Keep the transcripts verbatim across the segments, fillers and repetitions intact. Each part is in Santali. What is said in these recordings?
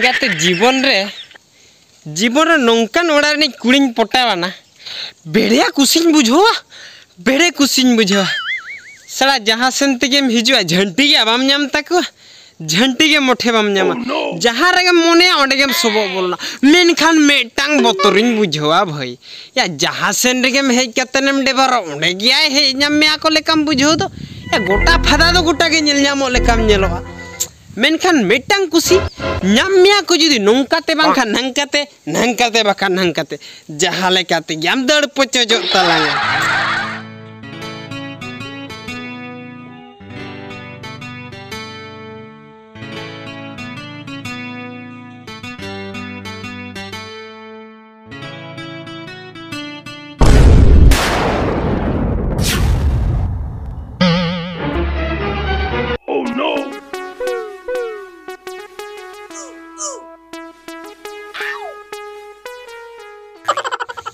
ᱜᱟᱛᱮ, ᱡᱤᱵᱚᱱ ᱨᱮ, ᱡᱤᱵᱚᱱ ᱨᱮ ᱱᱚᱝᱠᱟᱱ ᱚᱲᱟᱜ ᱨᱤᱱᱤᱡ ᱠᱩᱲᱤᱧ ᱯᱚᱴᱟᱣᱟᱱᱟ, ᱵᱮᱲᱮ ᱠᱩᱥᱤᱧ ᱵᱩᱡᱷᱟᱹᱣᱟ, ᱵᱮᱲᱮ ᱠᱩᱥᱤᱧ ᱵᱩᱡᱷᱟᱹᱣᱟ᱾ ᱥᱟᱞᱟ, ᱡᱟᱦᱟᱸ ᱥᱮᱱ ᱛᱮᱜᱮᱢ ᱦᱤᱡᱩᱜᱼᱟ, ᱡᱷᱟᱹᱱᱴᱤ ᱜᱮ ᱵᱟᱢ ᱧᱟᱢ ᱛᱟᱠᱚᱣᱟ, ᱡᱷᱟᱹᱱᱴᱤ ᱜᱮ ᱢᱚᱴᱷᱮ ᱵᱟᱢ ᱧᱟᱢᱟ᱾ ᱡᱟᱦᱟᱸ ᱨᱮᱜᱮᱢ ᱢᱚᱱᱮᱭᱟ, ᱚᱸᱰᱮ ᱜᱮᱢ ᱥᱚᱵᱚᱜ ᱵᱚᱞᱚᱱᱟ᱾ ᱢᱮᱱᱠᱷᱟᱱ ᱢᱤᱫᱴᱟᱝ ᱵᱚᱛᱚᱨᱤᱧ ᱵᱩᱡᱷᱟᱹᱣᱟ ᱵᱷᱟᱹᱭ, ᱭᱟ, ᱡᱟᱦᱟᱸ ᱥᱮᱱ ᱨᱮᱜᱮᱢ ᱦᱮᱡ ᱠᱟᱛᱮᱱᱮᱢ ᱰᱮᱵᱟᱨᱚᱜ, ᱚᱸᱰᱮ ᱜᱮᱭᱟᱭ ᱦᱮᱡ ᱧᱟᱢ ᱢᱮᱭᱟ ᱠᱚ ᱞᱮᱠᱟᱢ ᱵᱩᱡᱷᱟᱹᱣ ᱫᱚ᱾ ᱭᱟ, ᱜᱚᱴᱟ ᱯᱷᱟᱫᱟ ᱫᱚ ᱜᱚᱴᱟ ᱜᱮ ᱧᱮᱞ ᱧᱟᱢᱚᱜ ᱞᱮᱠᱟᱢ ᱧᱮᱞᱚᱜᱼᱟ᱾ ᱢᱮᱱᱠᱷᱟᱱ ᱢᱤᱫᱴᱟᱝ ᱠᱩᱥᱤ, ᱧᱟᱢ ᱢᱮᱭᱟ ᱠᱚ ᱡᱩᱫᱤ ᱱᱚᱝᱠᱟᱛᱮ ᱵᱟᱝᱠᱷᱟᱱ ᱱᱟᱝᱠᱟᱛᱮ, ᱱᱟᱝᱠᱟᱛᱮ ᱵᱟᱠᱷᱟᱱ ᱱᱟᱝᱠᱟᱛᱮ, ᱡᱟᱦᱟᱸ ᱞᱮᱠᱟ ᱛᱮᱜᱮ ᱟᱢ ᱫᱟᱹᱲ ᱯᱚᱪᱚᱡᱚᱜ ᱛᱟᱞᱟᱝᱟ᱾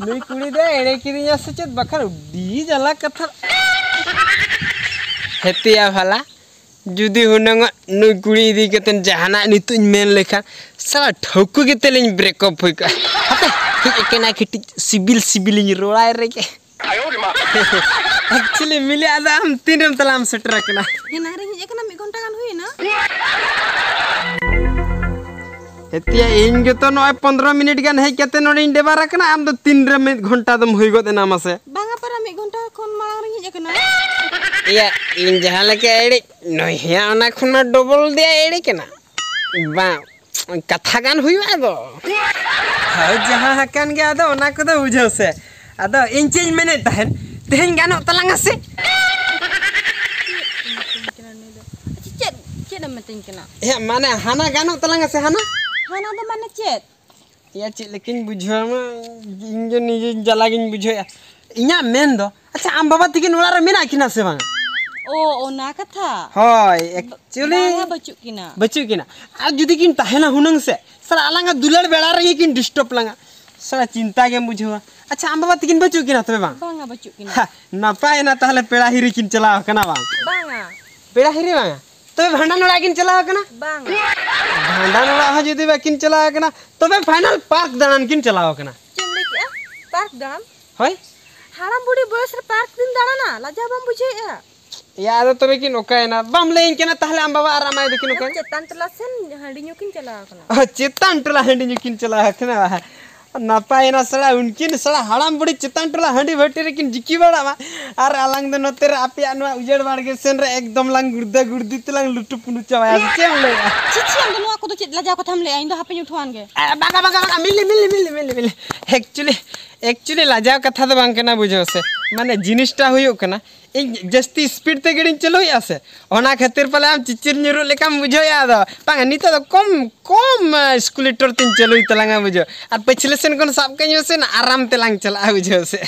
ᱱᱩᱭ ᱠᱩᱲᱤ ᱫᱚ ᱮᱲᱮ ᱠᱤᱫᱤᱧᱟ ᱥᱮ ᱪᱮᱫ? ᱵᱟᱠᱷᱟᱱ ᱟᱹᱰᱤ ᱡᱟᱞᱟ ᱠᱟᱛᱷᱟ᱾ ᱦᱮᱛᱮᱭᱟ ᱵᱷᱟᱞᱟ, ᱡᱩᱫᱤ ᱦᱩᱱᱟᱹᱝ ᱱᱩᱭ ᱠᱩᱲᱤ ᱤᱫᱤ ᱠᱟᱛᱮ ᱡᱟᱦᱟᱱᱟᱜ ᱱᱤᱛᱚᱜ ᱤᱧ ᱢᱮᱱ ᱞᱮᱠᱷᱟᱱ, ᱥᱟᱞᱟ ᱴᱷᱟᱹᱣᱠᱟᱹ ᱜᱮ ᱛᱮᱞᱤᱧ break up ᱦᱩᱭ ᱠᱚᱜᱼᱟ᱾ ᱦᱟᱯᱮ, ᱦᱮᱡ ᱟᱠᱟᱱᱟ, ᱠᱟᱹᱴᱤᱡ ᱥᱤᱵᱤᱞ ᱥᱤᱵᱤᱞᱤᱧ ᱨᱚᱲᱟᱭ ᱨᱮᱜᱮ᱾ Actually, ᱢᱤᱞᱤ, ᱟᱫᱚ ᱟᱢ ᱛᱤᱱ ᱨᱮᱢ ᱛᱟᱞᱟᱢ ᱥᱮᱴᱮᱨ ᱟᱠᱟᱱᱟ? ᱮᱱᱟᱝ ᱨᱤᱧ ᱦᱮᱡ ᱟᱠᱟᱱᱟ, ᱢᱤᱫ ᱜᱷᱚᱱᱴᱟ ᱜᱟᱱ ᱦᱩᱭᱮᱱᱟ᱾ ᱦᱮᱛᱤᱭᱟ, ᱤᱧ ᱜᱮᱛᱚ ᱱᱚᱜᱼᱚᱭ ᱯᱚᱱᱫᱽᱨᱚ ᱢᱤᱱᱤᱴ ᱜᱟᱱ ᱦᱮᱡ ᱠᱟᱛᱮ ᱱᱚᱰᱮᱧ ᱰᱮᱵᱟᱨ ᱟᱠᱟᱱᱟ, ᱟᱢ ᱫᱚ ᱛᱤᱱ ᱨᱮ ᱢᱤᱫ ᱜᱷᱚᱱᱴᱟ ᱫᱚᱢ ᱦᱩᱭ ᱜᱚᱫ ᱮᱱᱟ ᱢᱟᱥᱮ? ᱵᱟᱝᱟ, ᱯᱟᱨᱟ ᱢᱤᱫ ᱜᱷᱚᱱᱴᱟ ᱠᱷᱚᱱ ᱢᱟᱲᱟᱝ ᱨᱤᱧ ᱦᱮᱡ ᱟᱠᱟᱱᱟ᱾ ᱤᱭᱟ, ᱤᱧ ᱡᱟᱦᱟᱸ ᱞᱮᱠᱟ ᱮᱲᱮ, ᱱᱩᱭ ᱦᱚᱸ ᱚᱱᱟ ᱠᱷᱚᱱ ᱢᱟ double ᱫᱮᱭᱟ ᱮᱲᱮ ᱠᱟᱱᱟ᱾ ᱵᱟᱝ, ᱠᱟᱛᱷᱟ ᱜᱟᱱ ᱦᱩᱭᱩᱜᱼᱟ ᱟᱫᱚ᱾ ᱦᱳᱭ, ᱡᱟᱦᱟᱸ ᱦᱟᱠᱟᱱ ᱜᱮ, ᱟᱫᱚ ᱚᱱᱟ ᱠᱚᱫᱚ ᱵᱩᱡᱷᱟᱹᱣ ᱥᱮ᱾ ᱟᱫᱚ ᱤᱧ ᱪᱮᱫ ᱤᱧ ᱢᱮᱱᱮᱫ ᱛᱟᱦᱮᱸᱫ, ᱛᱮᱦᱮᱧ ᱜᱟᱱᱚᱜ ᱛᱟᱞᱟᱝᱟ ᱥᱮ? ᱪᱮᱫ ᱮᱢ ᱢᱮᱛᱟᱹᱧ ᱠᱟᱱᱟ ᱱᱩᱭ ᱫᱚ? ᱟᱪᱪᱷᱟ, ᱪᱮᱫ, ᱪᱮᱫ ᱮᱢ ᱢᱮᱛᱟᱹᱧ ᱠᱟᱱᱟ? ᱦᱮᱸ, ᱢᱟᱱᱮ ᱦᱟᱱᱟ ᱜᱟᱱᱚᱜ ᱛᱟᱞᱟᱝᱟ ᱥᱮ ᱦᱟᱱᱟ? ᱦᱟᱱᱟ ᱫᱚ ᱢᱟᱱᱮ ᱪᱮᱫ? ᱮᱭᱟ, ᱪᱮᱫ ᱞᱮᱠᱟᱧ ᱵᱩᱡᱷᱟᱹᱣᱟ ᱢᱟ, ᱤᱧ ᱜᱮ ᱱᱤᱡᱮ ᱡᱟᱞᱟ ᱜᱤᱧ ᱵᱩᱡᱷᱟᱹᱣᱮᱫᱼᱟ᱾ ᱤᱧᱟᱹᱜ ᱢᱮᱱ ᱫᱚ, ᱟᱪᱪᱷᱟ, ᱟᱢ ᱵᱟᱵᱟ ᱛᱤᱠᱤᱱ ᱚᱲᱟᱜ ᱨᱮ ᱢᱮᱱᱟᱜ ᱠᱤᱱᱟ ᱥᱮ ᱵᱟᱝ? ᱚ, ᱚᱱᱟ ᱠᱟᱛᱷᱟ? ᱦᱳᱭ, ᱵᱟ-, actually ᱵᱟᱝᱟ, ᱵᱟᱹᱪᱩᱜ ᱠᱤᱱᱟ᱾ ᱵᱟᱹᱪᱩᱜ ᱠᱤᱱᱟ᱾ ᱟᱨ ᱡᱩᱫᱤ ᱠᱤᱱ ᱛᱟᱦᱮᱱᱟ ᱦᱩᱱᱟᱹᱝ ᱥᱮ, ᱥᱟᱞᱟ ᱟᱞᱟᱝᱟᱜ ᱫᱩᱞᱟᱹᱲ ᱵᱮᱲᱟ ᱨᱮᱜᱮ ᱠᱤᱱ disturb ᱞᱟᱝᱟ᱾ ᱥᱟᱞᱟ ᱪᱤᱱᱛᱟ ᱜᱮᱢ ᱵᱩᱡᱷᱟᱹᱣᱟ᱾ ᱟᱪᱪᱷᱟ, ᱟᱢ ᱵᱟᱵᱟ ᱛᱟᱹᱠᱤᱱ ᱵᱟᱹᱪᱩᱜ ᱠᱤᱱᱟ ᱛᱚᱵᱮ ᱵᱟᱝ? ᱵᱟᱝᱟ, ᱵᱟᱹᱪᱩᱜ ᱠᱤᱱᱟ᱾ ᱦᱟ, ᱱᱟᱯᱟᱭᱮᱱᱟ ᱛᱟᱦᱞᱮ, ᱯᱮᱲᱟ ᱦᱤᱨᱤ ᱠᱤᱱ ᱪᱟᱞᱟᱣ ᱠᱟᱱᱟ ᱵᱟᱝ? ᱵᱟᱝᱟ᱾ ᱯᱮᱲᱟ ᱦᱤᱨᱤ ᱵᱟᱝᱟ? ᱛᱚᱵᱮ ᱵᱷᱟᱸᱰᱟᱱ ᱚᱲᱟᱜ ᱠᱤᱱ ᱪᱟᱞᱟᱣ ᱠᱟᱱᱟ? ᱵᱟᱝᱟ᱾ ᱵᱷᱟᱸᱰᱟᱱ ᱚᱲᱟᱜ ᱦᱚᱸ ᱡᱩᱫᱤ ᱵᱟᱹᱠᱤᱱ ᱪᱟᱞᱟᱣ ᱠᱟᱱᱟ, ᱛᱚᱵᱮ ᱯᱷᱟᱭᱱᱟᱞ ᱯᱟᱨᱠ ᱫᱟᱬᱟᱱ ᱠᱤᱱ ᱪᱟᱞᱟᱣ ᱠᱟᱱᱟ᱾ ᱪᱮᱫ ᱮᱢ ᱞᱟᱹᱭ ᱠᱮᱜᱼᱟ? ᱯᱟᱨᱠ ᱫᱟᱬᱟᱱ? ᱦᱳᱭ᱾ ᱦᱟᱲᱟᱢ ᱵᱩᱲᱦᱤ ᱵᱚᱭᱚᱥ ᱨᱮ ᱯᱟᱨᱠ ᱫᱤᱱ ᱫᱟᱬᱟᱱᱟ? ᱞᱟᱡᱟᱣ ᱵᱟᱢ ᱵᱩᱡᱷᱟᱹᱣᱮᱫᱼᱟ? ᱭᱟ, ᱟᱫᱚ ᱛᱚᱵᱮ ᱠᱤᱱ ᱚᱠᱟᱭᱮᱱᱟ? ᱵᱟᱢ ᱞᱟᱹᱭᱟᱹᱧ ᱠᱟᱱᱟ ᱛᱟᱦᱞᱮ ᱟᱢ ᱵᱟᱵᱟ ᱟᱨ ᱟᱢ ᱟᱭᱳ ᱫᱚᱠᱤᱱ ᱚᱠᱟᱭᱮᱱᱟ? ᱪᱮᱛᱟᱱ ᱴᱚᱞᱟ ᱥᱮᱱ ᱦᱟᱺᱰᱤ ᱧᱩ ᱠᱤᱱ ᱪᱟᱞᱟᱣ ᱠᱟᱱᱟ᱾ ᱚ, ᱪᱮᱛᱟᱱ ᱴᱚᱞᱟ ᱦᱟᱺᱰᱤ ᱧᱩ ᱠᱤᱱ ᱪᱟᱞᱟᱣ ᱠᱟᱱᱟ᱾ ᱱᱟᱯᱟᱭᱮᱱᱟ ᱥᱟᱲᱟ, ᱩᱱᱠᱤᱱ ᱥᱟᱲᱟ ᱦᱟᱲᱟᱢ ᱵᱩᱲᱦᱤ ᱪᱮᱛᱟᱱ ᱴᱚᱞᱟ ᱦᱟᱺᱰᱤ ᱵᱷᱟᱹᱴᱤ ᱨᱮᱠᱤᱱ ᱡᱤᱠᱤ ᱵᱟᱲᱟᱜ ᱢᱟ᱾ ᱟᱨ ᱟᱞᱟᱝ ᱫᱚ ᱱᱚᱛᱮ ᱨᱮ ᱟᱯᱮᱭᱟᱜ ᱱᱚᱣᱟ ᱩᱡᱟᱹᱲ ᱵᱟᱲᱜᱮ ᱥᱮᱱ ᱨᱮ ᱮᱠᱫᱚᱢ ᱞᱟᱝ ᱜᱩᱲᱫᱟᱹ ᱜᱩᱲᱫᱤ ᱛᱮᱞᱟᱝ ᱞᱩᱴᱩ ᱯᱩᱴᱩ ᱪᱟᱵᱟᱭᱟ, ᱥᱮ ᱪᱮᱫ ᱮᱢ ᱞᱟᱹᱭᱟ? ᱪᱷᱤ, ᱪᱷᱤ, ᱟᱢ ᱫᱚ ᱱᱚᱣᱟ ᱠᱚᱫᱚ ᱪᱮᱫ ᱞᱟᱡᱟᱣ ᱠᱟᱛᱷᱟᱢ ᱞᱟᱹᱭᱟ? ᱤᱧ ᱫᱚ ᱦᱟᱯᱮᱧ ᱩᱴᱷᱟᱹᱣᱟᱱ ᱜᱮ᱾ ᱟ, ᱵᱟᱝᱟ, ᱵᱟᱝᱟ, ᱵᱟᱝᱟ, ᱢᱤᱞᱤ, ᱢᱤᱞᱤ, ᱢᱤᱞᱤ, ᱢᱤᱞᱤ, ᱢᱤᱞᱤ᱾ Actually, actually ᱞᱟᱡᱟᱣ ᱠᱟᱛᱷᱟ ᱫᱚ ᱵᱟᱝ ᱠᱟᱱᱟ, ᱵᱩᱡᱷᱟᱹᱣ ᱥᱮ᱾ ᱢᱟᱱᱮ ᱡᱤᱱᱤᱥᱴᱟ ᱦᱩᱭᱩᱜ ᱠᱟᱱᱟ, ᱤᱧ ᱡᱟᱹᱥᱛᱤ speed ᱛᱮ ᱜᱟᱹᱰᱤᱧ ᱪᱟᱹᱞᱩᱭᱮᱫᱼᱟ ᱥᱮ, ᱚᱱᱟ ᱠᱷᱟᱹᱛᱤᱨ ᱯᱟᱞᱮ ᱟᱢ ᱪᱤᱪᱤᱨ ᱧᱩᱨᱩᱜ ᱞᱮᱠᱟᱢ ᱵᱩᱡᱷᱟᱹᱣᱮᱫᱼᱟ᱾ ᱟᱫᱚ ᱵᱟᱝ, ᱱᱤᱛᱚᱜ ᱫᱚ ᱠᱚᱢ, ᱠᱚᱢ, ᱟ, scooter ᱛᱤᱧ ᱪᱟᱹᱞᱩᱭ ᱛᱟᱞᱟᱝᱟ, ᱵᱩᱡᱷᱟᱹᱣ᱾ ᱟᱨ ᱯᱟᱹᱪᱷᱞᱟᱹ ᱥᱮᱱ ᱠᱷᱚᱱ ᱥᱟᱵ ᱠᱟᱹᱧ ᱢᱮᱥᱮ, ᱟᱨᱟᱢ ᱛᱮᱞᱟᱝ ᱪᱟᱞᱟᱜᱼᱟ, ᱵᱩᱡᱷᱟᱹᱣ ᱥᱮ᱾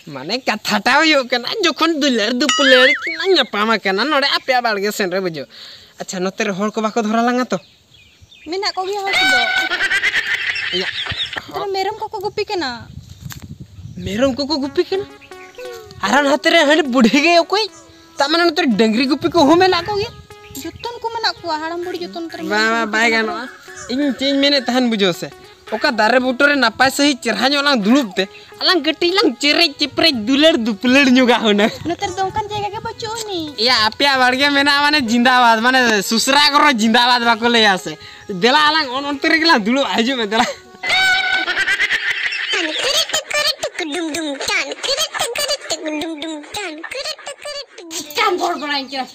ᱢᱟᱱᱮ ᱠᱟᱛᱷᱟᱴᱟ ᱦᱩᱭᱩᱜ ᱠᱟᱱᱟ, ᱡᱚᱠᱷᱚᱱ ᱫᱩᱞᱟᱹᱲ ᱫᱩᱯᱞᱟᱹᱲ ᱠᱤᱱ ᱧᱟᱯᱟᱢ ᱟᱠᱟᱱᱟ ᱱᱚᱰᱮ ᱟᱯᱮᱭᱟᱜ ᱵᱟᱲᱜᱮ ᱥᱮᱱ ᱨᱮ, ᱵᱩᱡᱷᱟᱹᱣ᱾ ᱟᱪᱪᱷᱟ, ᱱᱚᱛᱮ ᱨᱮ ᱦᱚᱲ ᱠᱚ ᱵᱟᱠᱚ ᱫᱷᱚᱨᱟ ᱞᱟᱝᱟ ᱛᱚ? ᱢᱮᱱᱟᱜ ᱠᱚᱜᱮᱭᱟ ᱦᱚᱲ ᱠᱚᱫᱚ᱾ ᱤᱭᱟᱹ, ᱛᱟᱦᱞᱮ ᱢᱮᱨᱚᱢ ᱠᱚᱠᱚ ᱜᱩᱯᱤ ᱠᱟᱱᱟ᱾ ᱢᱮᱨᱚᱢ ᱠᱚᱠᱚ ᱜᱩᱯᱤ ᱠᱟᱱᱟ? ᱟᱨ ᱦᱟᱱᱛᱮ ᱨᱮ ᱦᱟᱹᱱᱤ ᱵᱩᱰᱷᱤ ᱜᱮ ᱚᱠᱚᱭ? ᱛᱟ ᱢᱟᱱᱮ ᱱᱚᱛᱮ ᱨᱮ ᱰᱟᱹᱝᱨᱤ ᱜᱩᱯᱤ ᱠᱚᱦᱚᱸ ᱢᱮᱱᱟᱜ ᱠᱚᱜᱮᱭᱟ? ᱡᱚᱛᱚᱱ ᱠᱚ ᱢᱮᱱᱟᱜ ᱠᱚᱣᱟ, ᱦᱟᱲᱟᱢ ᱵᱩᱲᱦᱤ ᱡᱚᱛᱚᱱ ᱠᱚᱨᱮ ᱵᱟᱝ, ᱢᱮᱱᱟᱜ ᱵᱟᱝ, ᱠᱚᱣᱟ᱾ ᱵᱟᱭ ᱜᱟᱱᱚᱜᱼᱟ᱾ ᱤᱧ ᱪᱮᱫ ᱤᱧ ᱢᱮᱱᱮᱫ ᱛᱟᱦᱮᱱ, ᱵᱩᱡᱷᱟᱹᱣ ᱥᱮ, ᱚᱠᱟ ᱫᱟᱨᱮ ᱵᱩᱴᱟᱹ ᱨᱮ ᱱᱟᱯᱟᱭ ᱥᱟᱺᱦᱤᱡ ᱪᱮᱨᱦᱟ ᱧᱚᱜ ᱞᱟᱝ ᱫᱩᱲᱩᱵ ᱛᱮ, ᱟᱞᱟᱝ ᱠᱟᱹᱴᱤᱡ ᱞᱟᱝ ᱪᱮᱨᱮᱡ ᱪᱮᱯᱨᱮᱡ ᱫᱩᱞᱟᱹᱲ ᱫᱩᱯᱞᱟᱹᱲ ᱧᱚᱜᱟ ᱦᱩᱱᱟᱹᱝ᱾ ᱱᱚᱛᱮ ᱨᱮᱫᱚ ᱚᱱᱠᱟᱱ ᱡᱟᱭᱜᱟ ᱜᱮ ᱵᱟᱹᱪᱩᱜ ᱟᱹᱱᱤᱡ᱾ ᱮᱭᱟ, ᱟᱯᱮᱭᱟᱜ ᱵᱟᱲᱜᱮ ᱢᱮᱱᱟᱜᱼᱟ ᱢᱟᱱᱮ ᱡᱤᱸᱫᱟᱵᱟᱫ, ᱢᱟᱱᱮ ᱥᱩᱥᱨᱟ ᱠᱚᱨᱚ ᱡᱤᱸᱫᱟᱵᱟᱫ ᱵᱟᱠᱚ ᱞᱟᱹᱭᱟ ᱥᱮ᱾ ᱫᱮᱞᱟ ᱟᱞᱟᱝ ᱚᱱ-, ᱚᱱᱛᱮ ᱨᱮᱜᱮ ᱞᱟᱝ ᱫᱩᱲᱩᱵᱼᱟ, ᱦᱤᱡᱩᱜ ᱢᱮ ᱫᱮᱞᱟ᱾ ᱪᱤᱠᱟᱢ ᱨᱚᱲ ᱵᱟᱲᱟᱧ ᱠᱟᱱᱟ?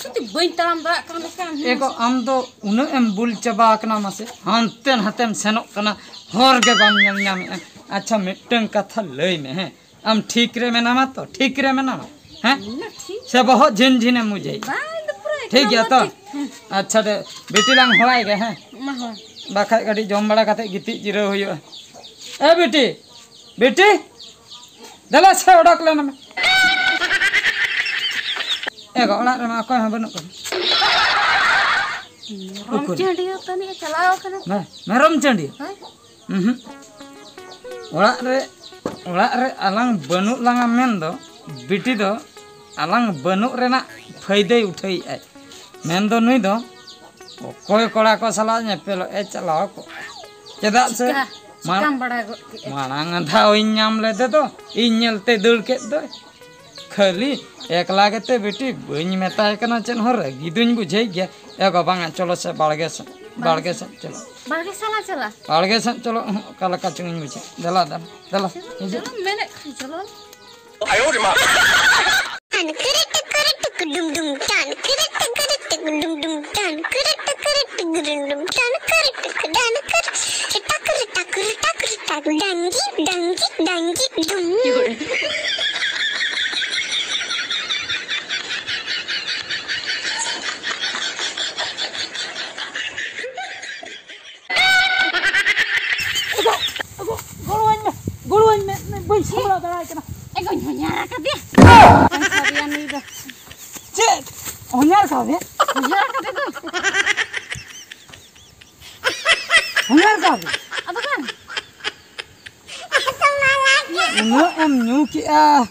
ᱥᱩᱫᱷᱩ ᱵᱟᱹᱧ ᱛᱟᱲᱟᱢ ᱫᱟᱲᱮᱭᱟᱜ ᱠᱟᱱ ᱞᱮᱠᱟ᱾ ᱮ ᱜᱚ, ᱟᱢ ᱫᱚ ᱩᱱᱟᱹᱜ ᱮᱢ ᱵᱩᱞ ᱪᱟᱵᱟ ᱟᱠᱟᱱᱟ ᱢᱟᱥᱮ, ᱦᱟᱱᱛᱮ ᱱᱟᱛᱮᱢ ᱥᱮᱱᱚᱜ ᱠᱟᱱᱟ, ᱦᱚᱨ ᱜᱮ ᱵᱟᱢ ᱧᱮᱞ ᱧᱟᱢᱮᱜᱼᱟ᱾ ᱟᱪᱪᱷᱟ, ᱢᱤᱫᱴᱟᱝ ᱠᱟᱛᱷᱟ ᱞᱟᱹᱭ ᱢᱮ, ᱦᱮᱸ, ᱟᱢ ᱴᱷᱤᱠ ᱨᱮ ᱢᱮᱱᱟᱢᱟ ᱛᱚ? ᱴᱷᱤᱠ ᱨᱮ ᱢᱮᱱᱟᱢᱟ? ᱦᱮᱸ? ᱤᱧ ᱫᱚ ᱴᱷᱤᱠ᱾ ᱥᱮ ᱵᱚᱦᱚᱜ ᱡᱷᱤᱱ ᱡᱷᱤᱱᱮᱢ ᱵᱩᱡᱷᱟᱹᱣ? ᱵᱟᱝ, ᱤᱧ ᱫᱚ ᱯᱩᱨᱟᱹ ᱴᱷᱤᱠ ᱜᱮᱭᱟ ᱮᱠᱫᱚᱢ ᱛᱚ? ᱴᱷᱤᱠ᱾ ᱦᱮᱸ᱾ ᱟᱪᱪᱷᱟ, ᱫᱮ, ᱵᱤᱴᱤ ᱞᱟᱝ ᱦᱚᱦᱚᱣᱟᱭ ᱜᱮ, ᱦᱮᱸ? ᱢᱟ ᱦᱚᱦᱚ᱾ ᱵᱟᱠᱷᱟᱡ ᱠᱟᱹᱴᱤᱡ ᱡᱚᱢ ᱵᱟᱲᱟ ᱠᱟᱛᱮ ᱜᱤᱛᱤᱡ ᱡᱤᱨᱟᱹᱣ ᱦᱩᱭᱩᱜᱼᱟ᱾ ᱮ ᱵᱤᱴᱤ, ᱵᱤᱴᱤ, ᱫᱮᱞᱟ ᱥᱮ ᱚᱰᱚᱠ ᱞᱮᱱ ᱢᱮ᱾ ᱮ ᱜᱚ, ᱚᱲᱟᱜ ᱨᱮᱢᱟ ᱚᱠᱚᱭ ᱦᱚᱸ ᱵᱟᱹᱱᱩᱜ ᱠᱚᱣᱟ᱾ ᱢᱮᱨᱚᱢ ᱩᱠᱩᱨ? ᱪᱟᱹᱰᱤᱭᱟᱹ ᱛᱟᱹᱱᱤᱡ ᱮ ᱪᱟᱞᱟᱣ ᱠᱟᱱᱟ᱾ ᱢᱮ-, ᱢᱮᱨᱚᱢ ᱪᱟᱹᱰᱤᱭᱟᱹ? ᱦᱮᱸ᱾ ᱩᱦᱩᱸ᱾ ᱚᱲᱟᱜ ᱨᱮ, ᱚᱲᱟᱜ ᱨᱮ ᱟᱞᱟᱝ ᱵᱟᱹᱱᱩᱜ ᱞᱟᱝᱟ ᱢᱮᱱ ᱫᱚ, ᱵᱤᱴᱤ ᱫᱚ ᱟᱞᱟᱝ ᱵᱟᱹᱱᱩᱜ ᱨᱮᱱᱟᱜ ᱯᱷᱟᱹᱭᱫᱟᱹᱭ ᱩᱴᱷᱟᱹᱭᱮᱫᱼᱟᱭ᱾ ᱢᱮᱱ ᱫᱚ ᱱᱩᱭ ᱫᱚ ᱚᱠᱚᱭ ᱠᱚᱲᱟ ᱠᱚ ᱥᱟᱞᱟᱜ ᱧᱮᱯᱮᱞᱚᱜ ᱮ ᱪᱟᱞᱟᱣ ᱠᱚᱜᱼᱟ᱾ ᱪᱮᱫᱟᱜ ᱥᱮ ᱪᱤᱠᱟ? ᱢᱟᱲ-, ᱪᱤᱠᱟᱢ ᱵᱟᱲᱟᱭ ᱜᱚᱫ ᱠᱮᱫᱼᱟ? ᱢᱟᱲᱟᱝ ᱫᱷᱟᱣ ᱤᱧ ᱧᱟᱢ ᱞᱮᱫᱮ ᱫᱚ, ᱤᱧ ᱧᱮᱞᱛᱮ ᱫᱟᱹᱲ ᱠᱮᱫ ᱫᱚᱭ᱾ ᱠᱷᱟᱹᱞᱤ ᱮᱠᱞᱟ ᱜᱮᱛᱮ ᱵᱤᱴᱤ, ᱵᱟᱹᱧ ᱢᱮᱛᱟᱭ ᱠᱟᱱᱟ ᱪᱮᱫ ᱦᱚᱸ, ᱨᱟᱹᱜᱤ ᱫᱩᱧ ᱵᱩᱡᱷᱟᱹᱣ ᱜᱮᱭᱟ᱾ ᱮ ᱜᱚ, ᱵᱟᱝᱟ, ᱪᱚᱞᱚ ᱥᱮ ᱵᱟᱲᱜᱮ ᱥᱮᱫ, ᱵᱟᱲᱜᱮ ᱥᱮᱫ ᱪᱚᱞᱚ᱾ ᱵᱟᱲᱜᱮ ᱥᱟᱞᱟ ᱪᱟᱞᱟ᱾ ᱵᱟᱲᱜᱮ ᱥᱮᱫ ᱪᱚᱞᱚ, ᱚᱦᱚᱸ, ᱚᱠᱟ ᱞᱮᱠᱟ ᱪᱚᱝ ᱤᱧ ᱵᱩᱡᱷᱟᱹᱣ᱾ ᱫᱮᱞᱟ, ᱫᱮᱞᱟ, ᱫᱮᱞᱟ, ᱦᱤᱡᱩᱜ᱾ ᱪᱚᱞᱚ, ᱢᱮᱱᱮᱫ ᱠᱷᱟᱱ ᱪᱚᱞᱚ᱾ ᱴᱟᱱ ᱠᱤᱨᱤ ᱴᱤᱠᱤᱨᱤ ᱴᱤᱠᱤ ᱰᱩᱢ ᱰᱩᱢ, ᱴᱟᱱ ᱠᱤᱨᱤ ᱴᱤᱠᱤᱨᱤ ᱴᱤᱠᱤ ᱰᱩᱢ ᱰᱩᱢ, ᱴᱟᱱ ᱠᱤᱨᱤ ᱴᱤᱠᱤᱨᱤ ᱴᱤᱠᱤ ᱰᱩᱢ ᱰᱩᱢ, ᱴᱟᱱ ᱠᱤᱨᱤ ᱴᱤᱠᱤ ᱰᱟᱱ ᱠᱤᱨᱤ, ᱴᱟᱠ ᱨᱤ ᱴᱟᱠ ᱨᱤ ᱴᱟᱠ ᱨᱤ ᱴᱟᱠ, ᱰᱟᱝᱜᱤ ᱰᱟᱝᱜᱤ ᱰᱟᱝᱜᱤ ᱰᱩᱢ᱾ ᱮᱜᱳ, ᱮᱜᱳ, ᱜᱚᱲᱚᱣᱟᱹᱧ ᱢᱮ, ᱜᱚᱲᱚᱣᱟᱹᱧ ᱢᱮ, ᱢᱮ, ᱵᱟᱹᱧ ᱥᱟᱢᱵᱲᱟᱣ ᱫᱟᱲᱮᱭᱟᱭ ᱠᱟᱱᱟ᱾ ᱮᱜᱳᱧ ᱦᱚᱧᱦᱟᱨ ᱟᱠᱟᱫᱮᱭᱟ᱾ ᱵᱟᱹᱧ ᱥᱟᱵᱮᱭᱟ ᱱᱩᱭ ᱫᱚ᱾ ᱪᱮᱫ? ᱦᱚᱧᱦᱟᱨ ᱠᱟᱣᱫᱮ? ᱦᱚᱧᱦᱟᱨ ᱟᱠᱟᱫᱮ ᱫᱚ᱾ ᱦᱚᱧᱦᱟᱨ ᱠᱟᱣᱫᱮ? ᱟᱫᱚ ᱵᱟᱝ᱾ ᱩᱱᱟᱹᱜ ᱮᱢ ᱧᱩ ᱠᱮᱜᱼᱟ,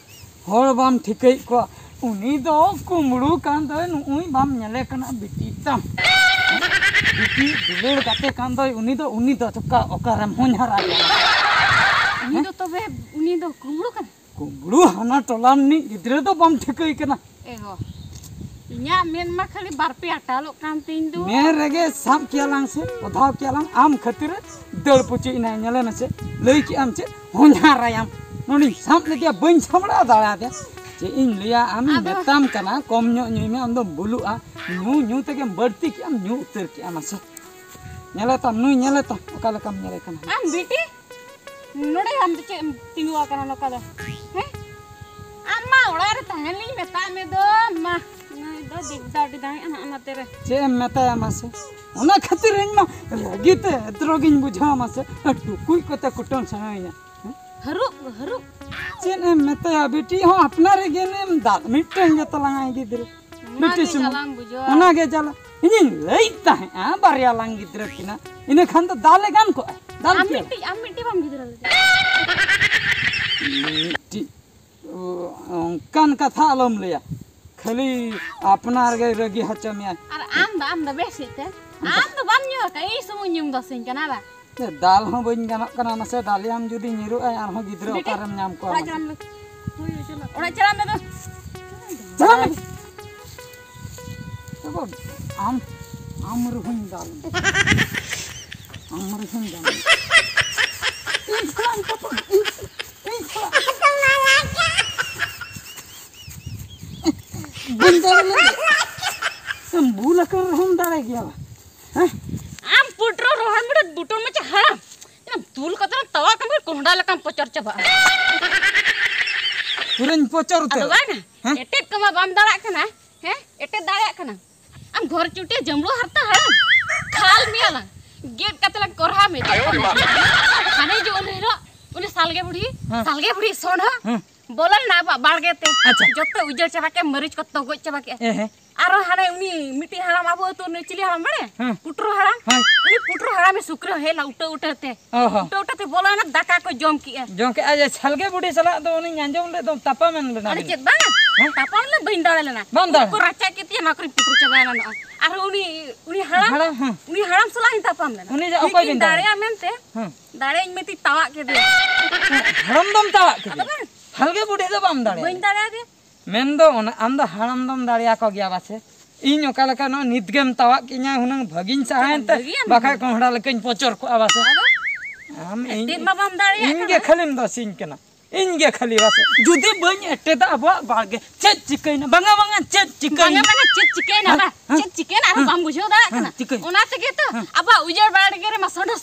ᱦᱚᱲ ᱵᱟᱢ ᱴᱷᱤᱠᱟᱹᱭᱮᱫ ᱠᱚᱣᱟ᱾ ᱩᱱᱤ ᱫᱚ ᱠᱩᱢᱵᱽᱲᱩ ᱠᱟᱱ ᱫᱚᱭ, ᱱᱩᱜᱼᱩᱭ ᱵᱟᱢ ᱧᱮᱞᱮ ᱠᱟᱱᱟ ᱵᱤᱴᱤ ᱛᱟᱢ᱾ ᱵᱤᱴᱤ ᱫᱩᱞᱟᱹᱲ ᱜᱟᱛᱮ ᱠᱟᱱ ᱫᱚᱭ, ᱩᱱᱤ ᱫᱚ, ᱩᱱᱤ ᱫᱚ ᱪᱚᱠᱟ ᱚᱠᱟᱨᱮᱢ ᱦᱚᱧᱦᱟᱨᱟ ᱠᱟᱱᱟ? ᱩᱱᱤ ᱫᱚ ᱛᱚᱵᱮ, ᱩᱱᱤ ᱫᱚ ᱠᱩᱢᱵᱽᱲᱩ ᱠᱟᱱᱟ? ᱠᱩᱢᱵᱽᱲᱩ ᱦᱟᱱᱟ ᱴᱚᱞᱟ ᱨᱤᱱᱤᱡ ᱜᱤᱫᱽᱨᱟᱹ ᱫᱚ ᱵᱟᱢ ᱴᱷᱤᱠᱟᱹᱭ ᱠᱟᱱᱟ᱾ ᱮ ᱜᱚ, ᱤᱧᱟᱜ ᱢᱮᱫ ᱢᱟ ᱠᱷᱟᱹᱞᱤ ᱵᱟᱨ ᱯᱮ ᱟᱴᱟᱞᱚᱜ ᱠᱟᱱ ᱛᱤᱧ ᱫᱚ᱾ ᱢᱮ ᱨᱮᱜᱮ ᱥᱟᱵ ᱠᱮᱭᱟ ᱞᱟᱝ ᱥᱮ, ᱚᱫᱷᱟᱣ ᱠᱮᱭᱟ ᱞᱟᱝ, ᱟᱢ ᱠᱷᱟᱹᱛᱤᱨ ᱮ ᱫᱟᱹᱲ ᱯᱩᱪᱩᱡ ᱮᱱᱟᱭ᱾ ᱧᱮᱞᱮ ᱢᱮᱥᱮ, ᱞᱟᱹᱭ ᱠᱮᱜ ᱟᱢ ᱪᱮᱫ? ᱦᱚᱧᱦᱟᱨᱟᱭᱟᱢ᱾ ᱱᱚᱰᱮᱧ ᱥᱟᱵ ᱞᱮᱫᱮᱭᱟ, ᱵᱟᱹᱧ ᱥᱟᱢᱵᱲᱟᱣ ᱫᱟᱲᱮᱭᱟᱫᱮᱭᱟ᱾ ᱪᱮᱫ ᱤᱧ ᱞᱟᱹᱭᱟ, ᱟᱢᱤᱧ ᱟᱫᱚ ᱢᱮᱛᱟᱢ ᱠᱟᱱᱟ, ᱠᱚᱢ ᱧᱚᱜ ᱧᱩᱭ ᱢᱮ, ᱟᱢ ᱫᱚᱢ ᱵᱩᱞᱩᱜᱼᱟ᱾ ᱧᱩ ᱧᱩ ᱛᱮᱜᱮᱢ ᱵᱟᱹᱲᱛᱤ ᱠᱮᱜᱼᱟ, ᱧᱩ ᱩᱛᱟᱹᱨ ᱠᱮᱜᱼᱟ᱾ ᱢᱟᱥᱮ ᱧᱮᱞᱮ ᱛᱟᱢ, ᱱᱩᱭ ᱧᱮᱞᱮ ᱛᱟᱢ, ᱚᱠᱟ ᱞᱮᱠᱟᱢ ᱧᱮᱞᱮ ᱠᱟᱱᱟ᱾ ᱟᱢ ᱵᱤᱴᱤ, ᱱᱚᱰᱮ ᱟᱢ ᱫᱚ ᱪᱮᱫ ᱮᱢ ᱛᱤᱸᱜᱩ ᱟᱠᱟᱱᱟ ᱱᱚᱝᱠᱟ ᱫᱚ? ᱦᱮᱸ? ᱟᱢ ᱢᱟ ᱚᱲᱟᱜ ᱨᱮ ᱛᱟᱦᱮᱱ ᱞᱤᱧ ᱢᱮᱛᱟᱜ ᱢᱮ ᱫᱚ, ᱢᱟ᱾ ᱱᱩᱭ ᱫᱚ ᱫᱤᱜᱫᱟ ᱟᱹᱰᱤ ᱫᱟᱲᱮᱭᱟᱜᱼᱟ ᱱᱟᱜ ᱚᱱᱟᱛᱮ ᱨᱮ᱾ ᱪᱮᱫ ᱮᱢ ᱢᱮᱛᱟᱭᱟ ᱢᱟᱥᱮ? ᱚᱱᱟ ᱠᱷᱟᱹᱛᱤᱨ ᱤᱧ ᱢᱟ ᱨᱟᱹᱜᱤ ᱛᱮ ᱮᱛᱨᱚ ᱜᱤᱧ ᱵᱩᱡᱷᱟᱹᱣᱟ ᱢᱟᱥᱮ᱾ ᱴᱩᱠᱩᱡ ᱠᱚᱛᱮ ᱠᱩᱴᱟᱹᱢ ᱥᱟᱱᱟᱭᱤᱧᱟ᱾ ᱦᱮᱸ? ᱦᱟᱹᱨᱩᱵ, ᱦᱟᱹᱨᱩᱵ᱾ ᱪᱮᱫ ᱮᱢ ᱢᱮᱛᱟᱭᱟ, ᱵᱤᱴᱤ ᱦᱚᱸ ᱟᱯᱱᱟᱨ ᱨᱮᱜᱮ ᱮᱢ ᱫᱟᱜ ᱢᱤᱫᱴᱟᱝ ᱜᱮ ᱛᱟᱞᱟᱝ ᱟᱭ ᱜᱤᱫᱽᱨᱟᱹ᱾ ᱚᱱᱟᱜᱮ ᱵᱤᱴᱤ ᱥᱩᱢᱩᱝ᱾ ᱡᱟᱞᱟᱢ ᱵᱩᱡᱷᱟᱹᱣᱟ᱾ ᱚᱱᱟᱜᱮ ᱡᱟᱞᱟ᱾ ᱤᱧᱤᱧ ᱞᱟᱹᱭᱮᱫ ᱛᱟᱦᱮᱸᱫᱼᱟ ᱵᱟᱨᱭᱟ ᱞᱟᱝ ᱜᱤᱫᱽᱨᱟᱹ ᱠᱤᱱᱟ, ᱤᱱᱟᱹ ᱠᱷᱟᱱ ᱫᱚ ᱫᱟᱞᱮ ᱜᱟᱱ ᱠᱚᱜᱼᱟ᱾ ᱛᱟᱞ ᱟᱢ ᱯᱮ᱾ ᱢᱤᱫᱴᱤᱡ, ᱟᱢ ᱢᱤᱫᱴᱤᱡ ᱵᱟᱢ ᱜᱤᱫᱽᱨᱟᱹ ᱞᱮᱫᱮᱭᱟ᱾ ᱢᱤᱫᱴᱤᱡ, ᱚ, ᱚᱱᱠᱟᱱ ᱠᱟᱛᱷᱟ ᱟᱞᱚᱢ ᱞᱟᱹᱭᱟ᱾ ᱠᱷᱟᱹᱞᱤ ᱟᱯᱱᱟᱨ ᱜᱮ ᱨᱟᱹᱜᱤ ᱦᱚᱪᱚ ᱢᱮᱭᱟᱭ᱾ ᱟᱨ ᱟᱢ ᱫᱚ, ᱟᱢ ᱫᱚ ᱵᱮᱥ ᱜᱮᱛᱮ? ᱟᱢ ᱫᱚ ᱵᱟᱢ ᱧᱩ ᱟᱠᱟᱫ, ᱤᱧ ᱥᱩᱢᱩᱝ ᱧᱩᱢ ᱫᱚᱥᱮᱧ ᱠᱟᱱᱟ ᱵᱟ? ᱮ, ᱫᱟᱞ ᱦᱚᱸ ᱵᱟᱹᱧ ᱜᱟᱱᱚᱜ ᱠᱟᱱᱟ, ᱢᱟᱥᱮ ᱫᱟᱞᱮᱭᱟᱢ ᱡᱩᱫᱤ ᱧᱤᱨᱚᱜ ᱟᱭ, ᱟᱨᱦᱚᱸ ᱜᱤᱫᱽᱨᱟᱹ ᱵᱤᱴᱤ, ᱚᱠᱟᱨᱮᱢ ᱧᱟᱢ ᱠᱚᱣᱟ? ᱚᱲᱟᱜ ᱪᱟᱞᱟᱜ ᱢᱮ᱾ ᱚᱲᱟᱜ ᱪᱟᱞᱟᱜ ᱢᱮ ᱫᱚ᱾ ᱪᱟᱞᱟᱜ ᱢᱮ᱾ ᱮ ᱵᱟᱵᱟ, ᱟᱢ, ᱟᱢ ᱨᱮᱦᱚᱸᱧ ᱫᱟᱞ ᱢᱮ᱾ ᱟᱢ ᱨᱮᱦᱚᱸᱧ ᱫᱟᱞ ᱢᱮ᱾ ᱤᱧ ᱥᱟᱞᱟᱜ ᱮᱢ ᱛᱟᱯᱟᱢ, ᱤᱧ, ᱤᱧ ᱥᱟᱞᱟᱜ᱾ ᱵᱟᱹᱧ ᱫᱟᱲᱮ ᱞᱮᱫᱟ᱾ ᱮᱢ ᱵᱩᱞ ᱟᱠᱟᱱ ᱨᱮᱦᱚᱸᱢ ᱫᱟᱲᱮ ᱜᱮᱭᱟ ᱵᱟ? ᱦᱮᱸ? ᱟᱢ ᱯᱩᱴᱨᱟᱹ ᱨᱚᱦᱚᱲ ᱢᱩᱰᱟᱹᱫ ᱵᱩᱴᱟᱹ ᱢᱟᱪᱷᱟ ᱦᱟᱲᱟᱢ᱾ ᱮᱢ ᱛᱩᱞ ᱠᱟᱛᱮ ᱨᱮᱢ ᱛᱟᱣᱟ ᱠᱟᱱ ᱠᱚᱸᱰᱟ ᱞᱮᱠᱟᱢ ᱯᱚᱪᱚᱨ ᱪᱟᱵᱟᱜᱼᱟ᱾ ᱯᱩᱨᱟᱹᱧ ᱯᱚᱪᱚᱨ ᱟᱫᱚ ᱩᱛᱟᱹᱨᱚᱜᱼᱟ᱾ ᱵᱟᱝᱟ, ᱦᱮᱸ? ᱮᱴᱮᱫ ᱠᱚᱢᱟ ᱵᱟᱢ ᱫᱟᱲᱮᱭᱟᱜ ᱠᱟᱱᱟ, ᱦᱮᱸ? ᱮᱴᱮᱫ ᱫᱟᱲᱮᱭᱟᱜ ᱠᱟᱱᱟᱢ? ᱟᱢ ᱜᱷᱚᱨ ᱪᱩᱴᱤ ᱡᱟᱢᱲᱩ ᱦᱟᱨᱛᱟ ᱦᱟᱲᱟᱢ, ᱠᱷᱟᱞ ᱢᱮᱭᱟ ᱞᱟᱝ, ᱜᱮᱫ ᱠᱟᱛᱮ ᱞᱟᱝ ᱠᱚᱨᱦᱟ ᱢᱮ᱾ ᱦᱟᱱᱮ ᱡᱮ ᱩᱱ ᱦᱤᱞᱳᱜ ᱩᱱᱤ ᱥᱟᱞᱜᱮ ᱵᱩᱲᱦᱤ, ᱦᱮᱸ᱾ ᱥᱟᱞᱜᱮ ᱵᱩᱲᱦᱤ ᱥᱚᱸᱰᱷᱟ ᱦᱮᱸ᱾ ᱵᱚᱞᱚ ᱞᱮᱱᱟ ᱟᱵᱚᱣᱟᱜ ᱵᱟᱲᱜᱮ ᱛᱮ᱾ ᱟᱪᱪᱷᱟ᱾ ᱡᱚᱛᱚ ᱩᱡᱟᱹᱲ ᱪᱟᱵᱟ ᱠᱮᱫ, ᱢᱟᱹᱨᱤᱪ ᱠᱚ ᱛᱚᱜᱚᱡ ᱪᱟᱵᱟ ᱠᱮᱫᱼᱟ᱾ ᱮ ᱦᱮᱸ᱾ ᱟᱨᱚ ᱦᱟᱱᱮ ᱩᱱᱤ ᱢᱤᱫᱴᱤᱡ ᱦᱟᱲᱟᱢ, ᱟᱵᱚ ᱟᱹᱛᱩ ᱨᱤᱱᱤᱡ ᱪᱤᱞᱤ ᱦᱟᱲᱟᱢ ᱵᱟᱲᱟᱭᱟ? ᱦᱮᱸ᱾ ᱯᱩᱴᱨᱩ ᱦᱟᱲᱟᱢ᱾ ᱦᱮᱸ᱾ ᱩᱱᱤ ᱯᱩᱴᱨᱩ ᱦᱟᱲᱟᱢᱮ ᱥᱩᱠᱨᱤ ᱦᱮᱡ ᱞᱮᱱᱟ ᱩᱴᱟᱹ ᱩᱴᱟᱹ ᱛᱮ᱾ ᱚ ᱦᱚᱸ᱾ ᱩᱴᱟᱹ ᱩᱴᱟᱹ ᱛᱮ ᱵᱚᱞᱚᱭᱮᱱᱟ, ᱫᱟᱠᱟ ᱠᱚ ᱡᱚᱢ ᱠᱮᱜᱼᱟ᱾ ᱡᱚᱢ ᱠᱮᱜᱼᱟ᱾ ᱡᱮ ᱥᱟᱞᱜᱮ ᱵᱩᱰᱷᱤ ᱥᱟᱞᱟᱜ ᱫᱚ ᱩᱱᱤᱧ ᱟᱸᱡᱚᱢ ᱞᱮᱫ ᱫᱚ ᱛᱟᱯᱟᱢ ᱮᱱ ᱞᱮᱱᱟ ᱟᱫᱚ ᱵᱤᱱ᱾ ᱪᱮᱫ ᱵᱟᱝ? ᱦᱮᱸ? ᱛᱟᱯᱟᱢ ᱞᱮ ᱵᱟᱹᱧ ᱫᱟᱲᱮ ᱞᱮᱱᱟ᱾ ᱵᱟᱢ ᱫᱟᱲᱮ? ᱩᱵ ᱠᱚ ᱨᱟᱪᱟ ᱠᱮᱫ ᱛᱤᱧᱟ, ᱱᱚᱣᱟ ᱠᱚᱨᱮᱧ ᱯᱩᱴᱩᱨ ᱪᱟᱵᱟᱭᱮᱱᱟ ᱱᱚᱜᱼᱚᱭ᱾ ᱟᱨ ᱩᱱᱤ, ᱩᱱᱤ ᱦᱟᱲᱟᱢ, ᱦᱟᱲᱟᱢ, ᱦᱮᱸ᱾ ᱩᱱᱤ ᱦᱟᱲᱟᱢ ᱥᱟᱞᱟᱜ ᱤᱧ ᱛᱟᱯᱟᱢ ᱞᱮᱱᱟ᱾ ᱩᱱᱤ ᱫᱚ ᱚᱠᱚᱭ ᱤᱧ ᱵᱤᱱ ᱫᱟᱲᱮ? ᱫᱟᱲᱮᱭᱟᱜᱼᱟ ᱢᱮᱱᱛᱮ᱾ ᱦᱮᱸ᱾ ᱫᱟᱲᱮᱭᱟᱹᱧ ᱢᱮᱱᱛᱮᱧ ᱛᱟᱣᱟᱜ ᱠᱮᱫᱮᱭᱟ᱾ ᱦᱟᱲᱟᱢ ᱫᱚᱢ ᱛᱟᱣᱟᱜ ᱟᱫᱚ ᱠᱮᱫᱮᱭᱟ? ᱵᱟᱝ᱾ ᱥᱟᱞᱜᱮ ᱵᱩᱰᱷᱤ ᱫᱚ ᱵᱟᱢ ᱫᱟᱲᱮᱭᱟᱜᱼᱟ᱾ ᱵᱟᱹᱧ ᱫᱟᱲᱮᱭᱟᱫᱮᱭᱟ᱾ ᱢᱮᱱᱫᱚ ᱚᱱᱟ, ᱟᱢ ᱫᱚ ᱦᱟᱲᱟᱢ ᱫᱚᱢ ᱫᱟᱲᱮᱭᱟᱠᱚ ᱜᱮᱭᱟ ᱵᱟᱥᱮ? ᱤᱧ ᱚᱠᱟ ᱞᱮᱠᱟ ᱱᱚᱜᱼᱚᱭ ᱱᱤᱛ ᱜᱮᱢ ᱛᱟᱣᱟᱜ ᱠᱤᱧᱟ, ᱦᱩᱱᱟᱹᱝ ᱵᱷᱟᱹᱜᱤᱧ ᱥᱟᱦᱟᱭᱮᱱ ᱛᱮ, ᱵᱷᱟᱹᱜᱤᱭᱟᱢ? ᱵᱟᱠᱷᱟᱡ ᱠᱚᱦᱲᱟ ᱞᱮᱠᱟᱧ ᱯᱚᱪᱚᱨ ᱠᱚᱜᱼᱟ ᱵᱟᱥᱮ? ᱟᱫᱚ ᱟᱢ ᱤᱧ, ᱮᱴᱮᱫ ᱢᱟ ᱵᱟᱢ ᱫᱟᱲᱮᱭᱟᱜ ᱤᱧ ᱜᱮ ᱠᱟᱱᱟ᱾ ᱠᱷᱟᱹᱞᱤᱢ ᱫᱚᱥᱤᱧ ᱠᱟᱱᱟ, ᱤᱧ ᱜᱮ ᱠᱷᱟᱹᱞᱤ ᱵᱟᱥᱮ᱾ ᱡᱩᱫᱤ ᱵᱟᱹᱧ ᱮᱴᱮᱫᱟ ᱟᱵᱚᱣᱟᱜ ᱵᱟᱲᱜᱮ, ᱪᱮᱫ ᱪᱤᱠᱟᱹᱭᱮᱱᱟ? ᱵᱟᱝᱟ, ᱵᱟᱝᱟ, ᱪᱮᱫ ᱪᱤᱠᱟᱹᱭᱮᱱᱟ? ᱵᱟᱝᱟ, ᱵᱟᱝᱟ, ᱪᱮᱫ ᱪᱤᱠᱟᱹᱭᱮᱱᱟ? ᱦᱮᱸ? ᱵᱟ, ᱦᱮᱸ? ᱪᱮᱫ ᱪᱤᱠᱟᱹᱭᱮᱱᱟ? ᱟᱨᱦᱚᱸ ᱦᱮᱸ, ᱵᱟᱢ ᱵᱩᱡᱷᱟᱹᱣ ᱫᱟᱲᱮᱭᱟᱜ ᱦᱮᱸ, ᱠᱟᱱᱟ? ᱪᱤᱠᱟᱹᱭᱮᱱᱟ? ᱚᱱᱟ ᱛᱮᱜᱮ ᱛᱚ ᱦᱮᱸ᱾ ᱟᱵᱚᱣᱟᱜ ᱩᱡᱟᱹᱲ ᱵᱟᱲᱜᱮ ᱨᱮᱢᱟ ᱥᱚᱸᱰᱷᱟ